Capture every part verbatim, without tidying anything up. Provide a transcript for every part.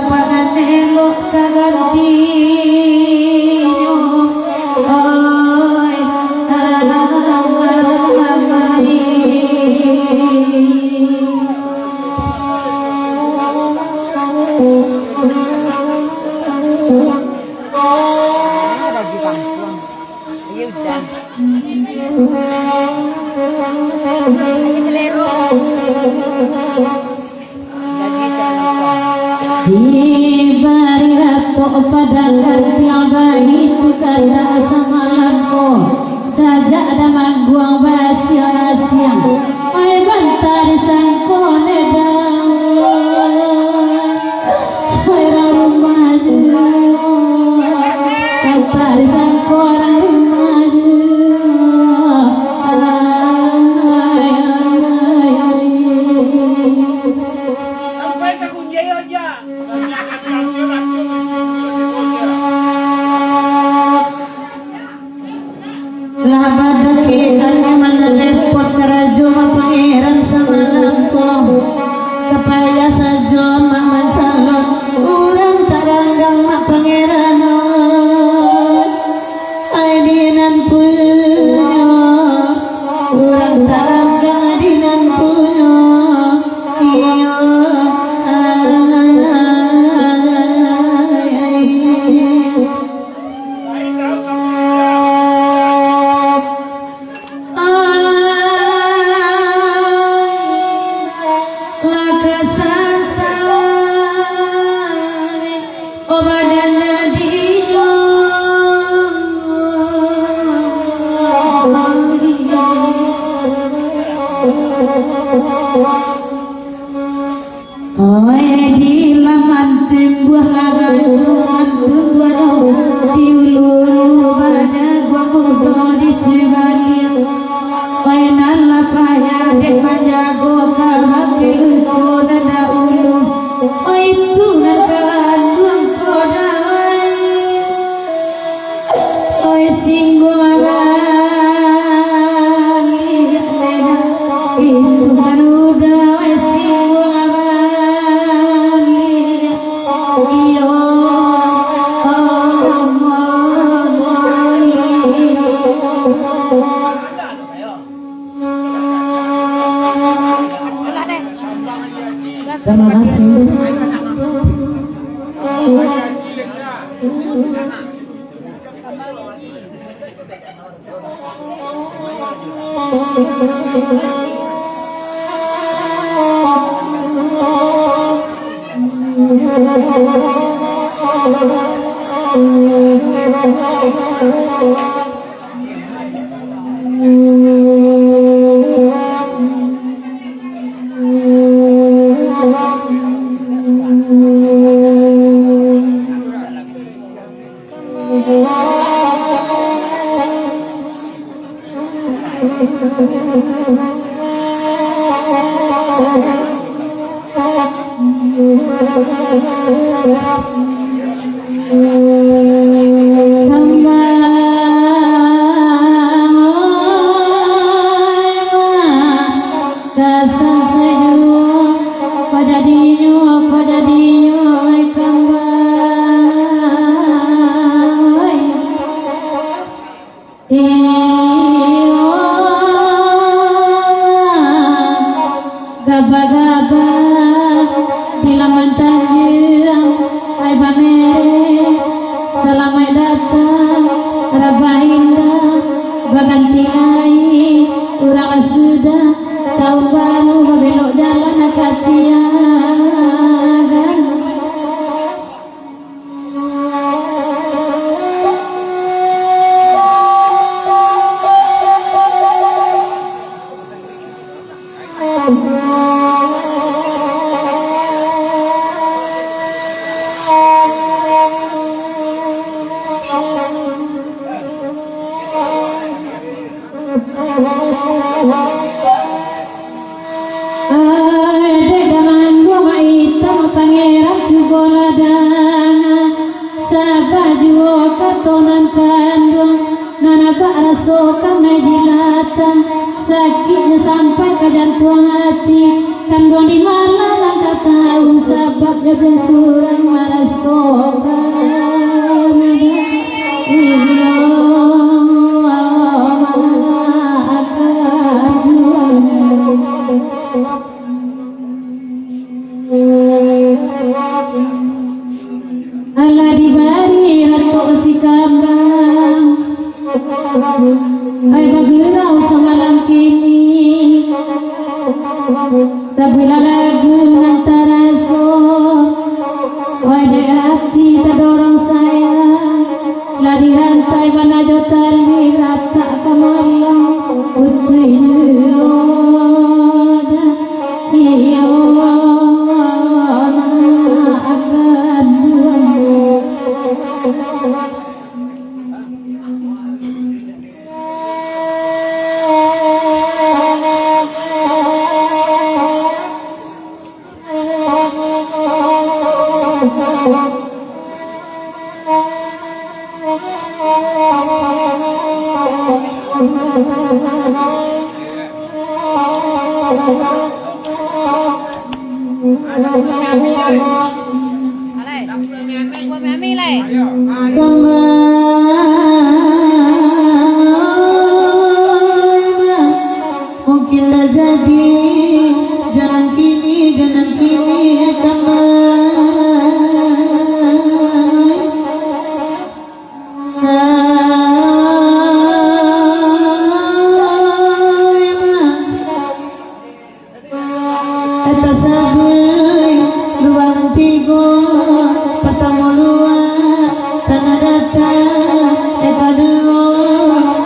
Pangan elok ka gantinyo. Oi, alah, alah, alah. Ayo, ujan. Ayo, selero. Gaji siapa? Dibari ratok padang gantiang, baitu kandak samalam ko. Sajak damangguang basiang-asiang, ai banta disangko nedang. Ai urang rumah juo, banta disangko urang rumah juo. Ai, ai, ai, ai. Lah badakekan manelepon karajo Mak Pangeran samalam ko. Kapayah sajo Mak mancalon, urang taranggang Mak Pangeran, oi. Ai di nan punyo, urang taranggang di nan punyo. Iyo, ai, ai, ai, ai. Lah ka sasari, o badan dadinyo. Oi, di laman tumbuah larantuan tumbuah, di ulu-ulu bajaguang mudo di sabaliak. Oi, nan lah payah dek manjago kabake luko nan dahulu. Oi, itu nan kalanduang ko dai. Oi, singguang baliak, itu kan udah, oi, singguang baliak. Iyo, oh, oh, oh, oh. Terima kasih. Kasan sajo, kok jadinyo, kok jadinyo, ai kambang, ai. Iyo, gabah-gabah di laman tanjuang, ai bamerek, salamaik datang, rabah indah, baganti lai, urang sudah, taun baru, babelok jalan ka Tiagan. Dek dalam rumah itam, Pangeran cubo lah danga, saba juo kato nan kanduang, nan abak rasokan nai jilatan, sakiknyo sampai ka jantuang ati, kanduang di mana nan Tahu sababnyo, pun surang marasokan. Iyo, maafkan. Alah dibari ratok si kambang, ai bagurau samalam kini. Sabuah lagu nan taraso, wai dek ati tadorong sayang, lah dirantai bana jo tali ratak ka malam, putuih juo dah. Iyo, maafkan. Alai. Buat mami, lai. Kambang, mungkin lah jadi, jangan kini, jangan kini, kambang. Ai, ma. Eta sabuik luak nan tigo, partamo luak Tanah Datar, eh, kaduo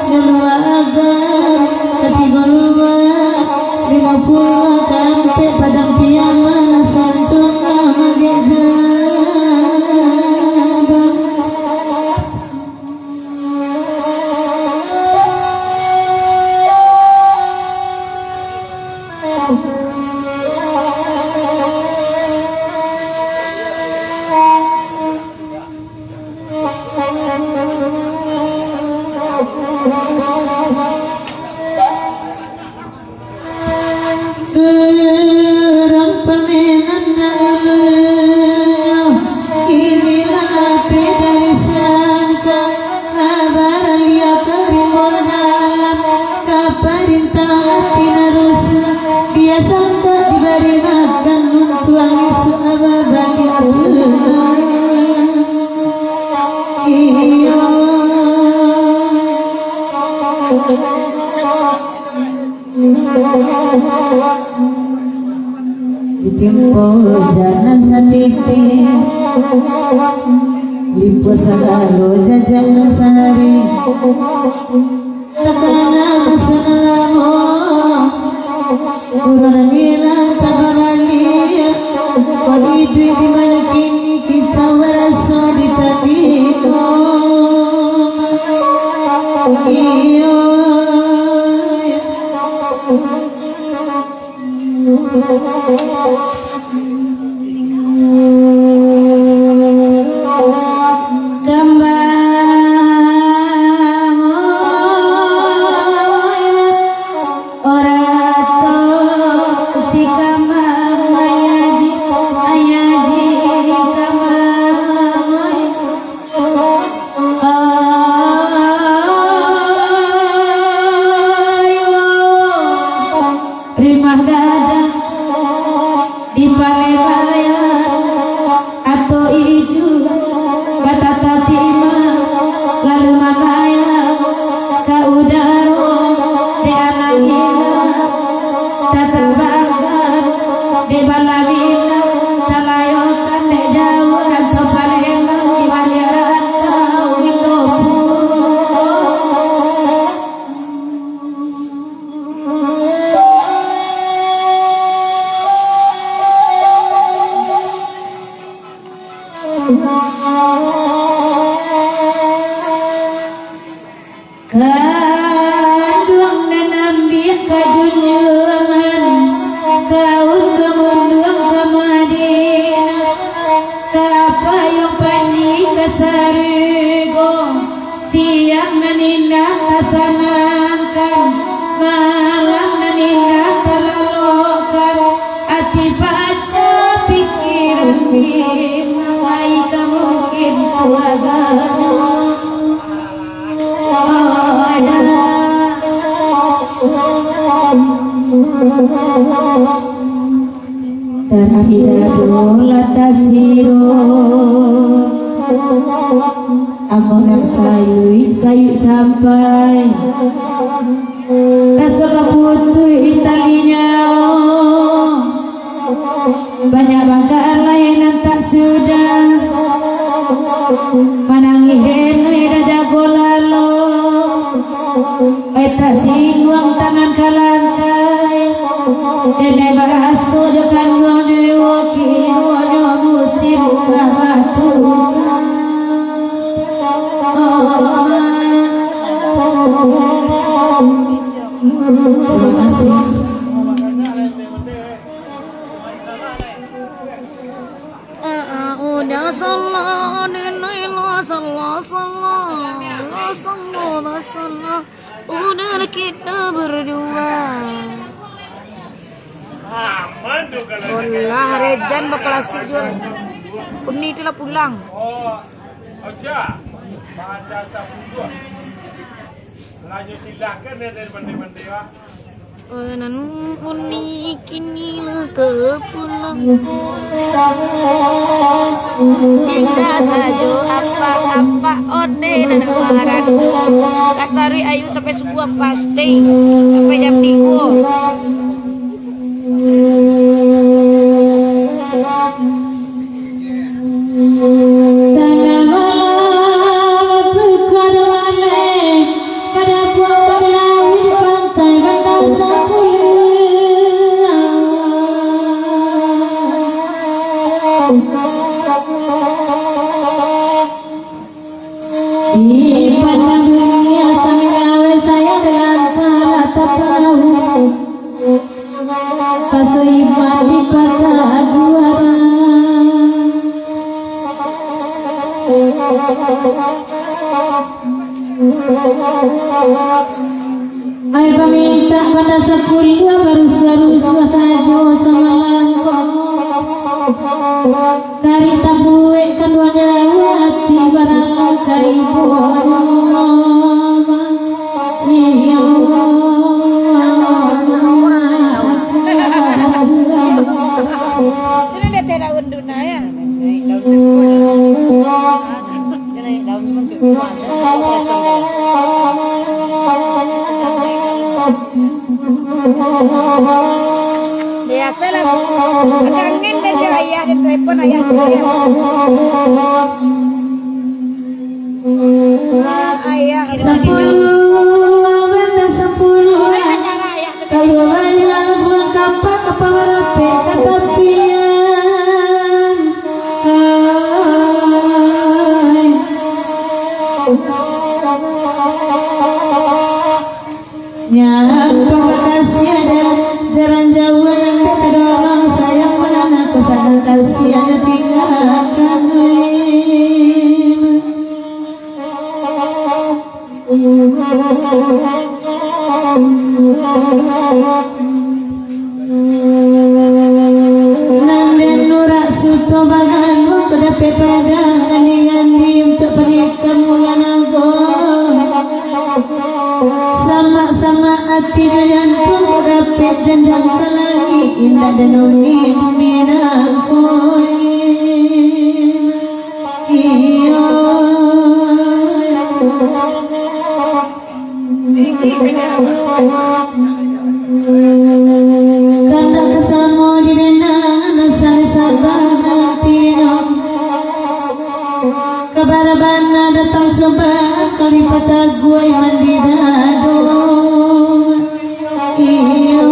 nyo luak Agam, katigo luak Limo Puluah, kaampek Padang Piaman, Salantuang, Magek Jabang. Urang pamenan dahulunyo, kini lah lapeh dari sangka, lah baraliah ka rimbo dalam, ka parintah ati nan rusuah, bia sangka dibari makan, untuang isuak babaliak pulang. Iyo. Ditimpo ujan nan satitih, lipuah sagalo jajan nan sahari. Takana masa nan lamo, urang nan ilang tababaliak, kok iduik di ma kini, kicau baraso di talingo. Iyo. Kambang, ora to si kambang, ayaji, ayaji kambang. Ayo, rimah gadang dipalebayan, atau ijuak batatatimang, lalu mambayang ka udaro, dek anak inang tatabangkan, dek bala minang talayokan, dek jauah rantau Palembang, di baliak rantau Indo pulo. Kanduang nan ambiak ka junjuangan, ka unduang-unduang ka Madinah, ka payuang panji ka sarugo, siang nan indah tasanangkan, malam nan indah talalokan, ati pacah Tarakhir adalah tasiro. Ambo nan sayuik, sayuik sampai. Raso ka putuih tali nyawo. Banyak bangka alai nan tak sudah. Manangih denai dah jago lalo. Eh, tak singguang tangan ka lantai. Denai baraso jo kanduang jo iwo, kironyo musim lah batuka. Terima kasih. Udah salah, denai lah salah, salah, lah salah, lah salah. Udah kita berdua. Alah, Rejan baklasik juo. Uni tu lah pulang. Oh, Ocha, pada sapuluah. Lanjut, silakan ya, dari pandai-pandai, Pak. Nan Uni kini lah ka pulang. Tingga sajo apak-apak onde nan maradu. Lastari Ayu sampai subuah pasti. Sampai jam tigo. Tangah malam, tukar warna, pada buah pariau di pantai Banda Sapuluah. Di padang dunia samingawai saya dengan kata perahu. Paso iman di patah dua. Ai pamintak Banda Sapuluah barusuah-rusuah sajo samalam ko. Dari tabuek kanduang nyawa ati barala ka ibu. Iyo. Ini dia teh daun tu nah ya. Naik daun tu. Dia naik daun tu, dia naik daun tu. Biasalah. Kangen dek ayah, dek telepon ayah sendiri. Ah, ayah. Sapuluah, Banda Sapuluah. Kalau ayah buang kapak, kapak marapek ka tapian. Ai. Nyapo bakasiah dah, jalan jauah nan dek kadua urang sayang, bana ko sanang kasiah dah tinggakan. Nan den urak suto bagalo, ko dapek padang andi-andi untuak panikam mula nago. Samak-samak ati jo jantuang, ko dapek janjang ka langik, indak dan uni bumi nan koin. Iyo. Kandak ka samo di denai, asa sabar hati no. Ka bana-bana datang coba, kami pataguai mandi dado. Iyo.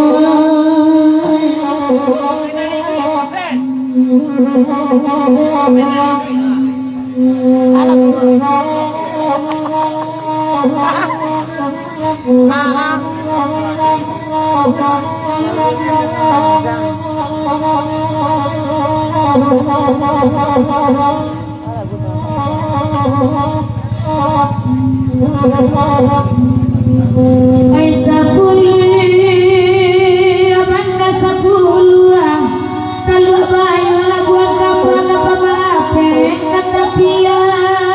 Ai sapuluah, Banda Sapuluah, taluak bayo labuah kapal, ka marapek ka tapian.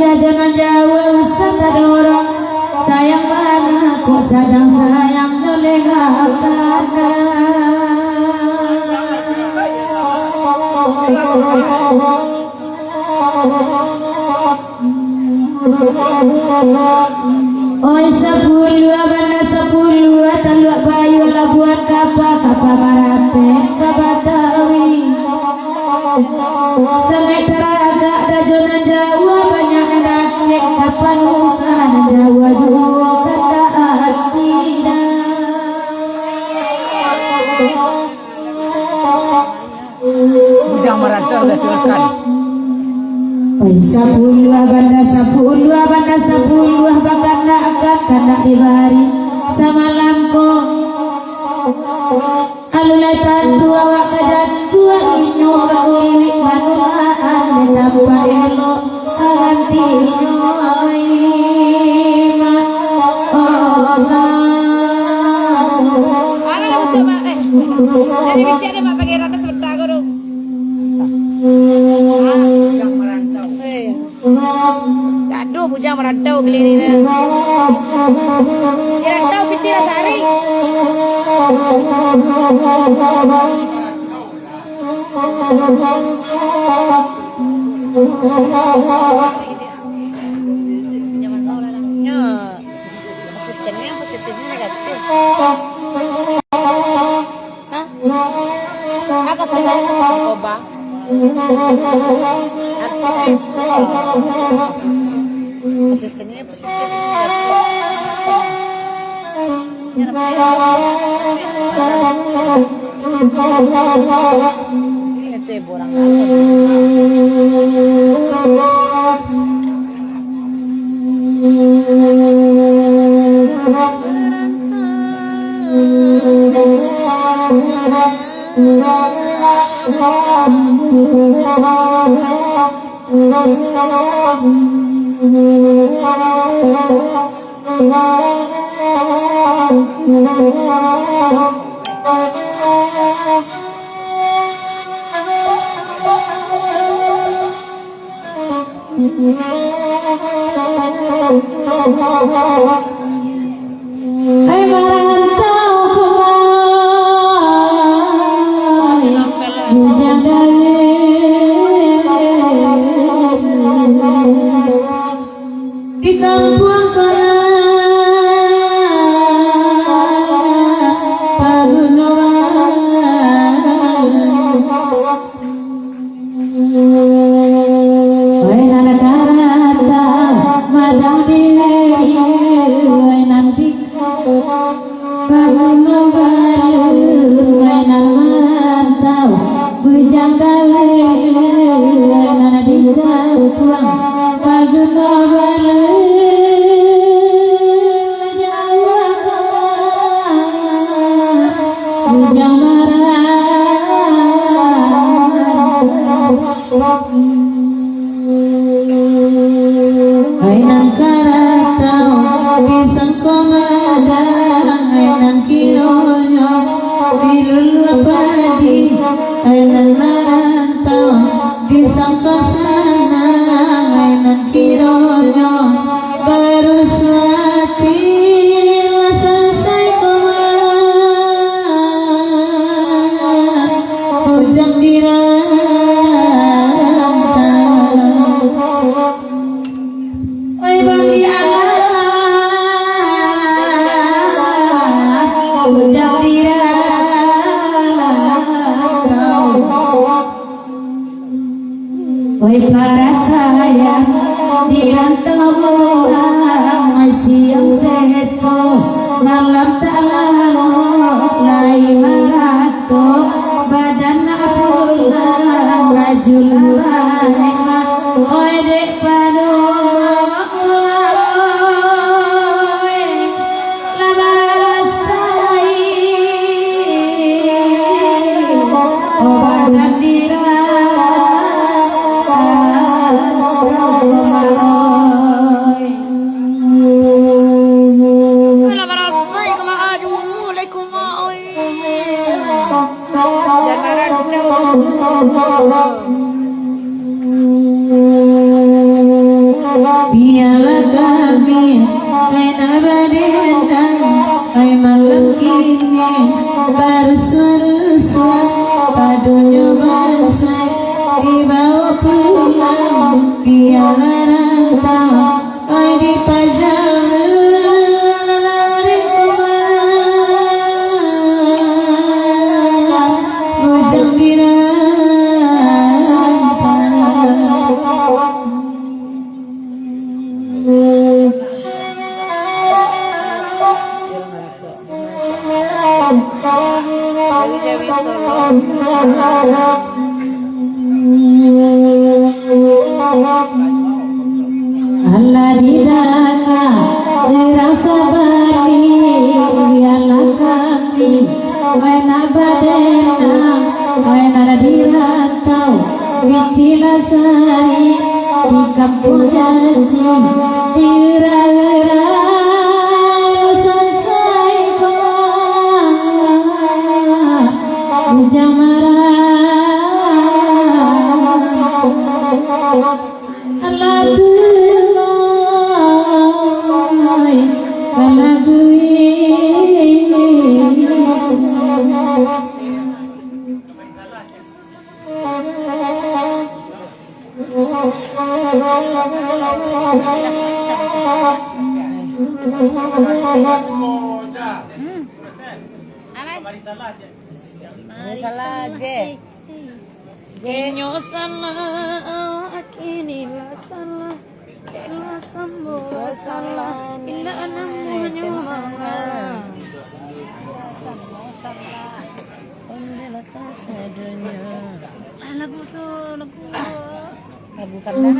Jangan jauah usah tadorong, sayang bana kok sadang sayang nyo lengah kana. Oi sapuluah bana sapuluah, taluak payu labuan kapa, kapa marapek ka Batawi. Sangaik taragak dajo nan jauah, banyak nan dakek ka panuka, nan jauah juo kandak ati dah. Bujang marantau lah tirakan. Oi sapuluah bana sapuluah bana sapuluah, bakanakan kandak dibari samalam ko. Alun lai tantu awak ka jatuah, inyo bauluik manulaan di tampak elok. Alah, usah, Mak. Eh, jadi bisiak deh, Mak, Pangeran dah sebentar ko tu. Bujang marantau. Eh. Gaduah bujang marantau kali ni dah. Di rantau pitih lah sari. Nya, asistennya positifnya negatif. Hah? Apa sih? Narkoba. Artis. Asistennya positif. Itu ibu orang. Ai marantau ka mai, bujang dayek. Di kampuang ko lah pagunoan. Oi nan karata madang diri, oi nan di Baru mabalu nan marantau, bujang daun nan di kampuang, baru mabalu jauah kawan, bujang marantau. Oi nan karantau di sangko madang, oi nan kironyo di luluah padi, oi nan marantau di sangko sanang, oi nan kironyo baru suati lah salasai ko mah. Bujang di rantau. Oi bang di anak, bujang di rantau. Oi pada sayang, di rantau urang, siang seso, malam tak lalok, lai maratok, badan nak pulang, baju lah balemah. Oi dek panumo, oi. Ai nak badendang, ai malam kini barusuah-rusuah, padonyo basai dibaok pulang, bialah rantau, ai dipajauah dari rumah, bujang di rantau. Alah didanga, rasa bali, bialah kami. Wai nak badendang, wai nak di rantau, binti lasari, di kampuang janji, diura-ura, sansai ko, bujang marah. Alah tu, ai, alah gui. Salah je. Inyo salah, awak kini lah salah. Kek lah sambo lah salah, indak namonyo salah. Ondeh lah kasadonyo. Ah, lagu tu, lagu. Lagu Kandang.